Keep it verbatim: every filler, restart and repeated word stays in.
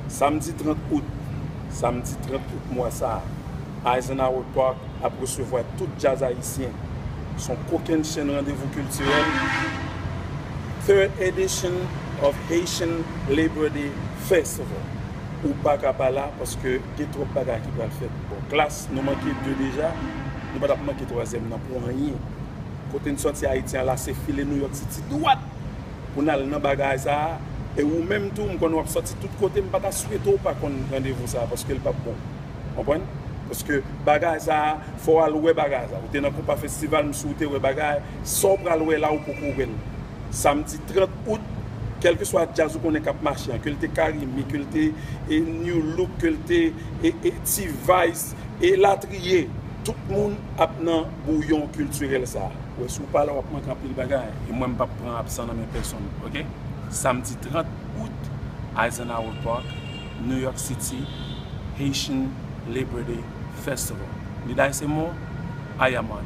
Samdi trant out, samdi trant out mwa sa a, Eisenhower Park ap resevwa tout djaz ayisyen. Se yon kokennchenn randevou kiltirèl. Third edition of Haitian Labor Day Festival. Ou pa ka pa la paske gen twòp bagay ki pral fèt. Bon, Klass, nou manke de deja, nou pa t ap manke twazyèm nan pou anyen. Kote n sòti Ayiti an la, se file New York City dwat pou n al nan bagay sa a. E ou menm tou, m konnen w ap sòti tout kote, m pa ta swete w pa konn randevou sa a, paske l p ap bon. Konprann? Paske bagay sa a, fò w al wè bagay sa a. Ou te nan Konpa Festival, m si w te wè bagay, sa w pral wè la, ou poko wè l. Samdi trant out, kèlkeswa djaz ou konnen k ap mache an, ke l te Carimi, ke l te e, New Look, ke l te e, e, T-Vice, e latriye, tout moun ap nan bouyon kiltirèl sa a. Wè, si w pa la, w ap manke anpil bagay. E mwen, m p ap pran absan nan men pèsonn, oke? Samdi trant out, Eisenhower Park, New York City, Haitian Labor Day Festival. Nida Semo, Ayaman.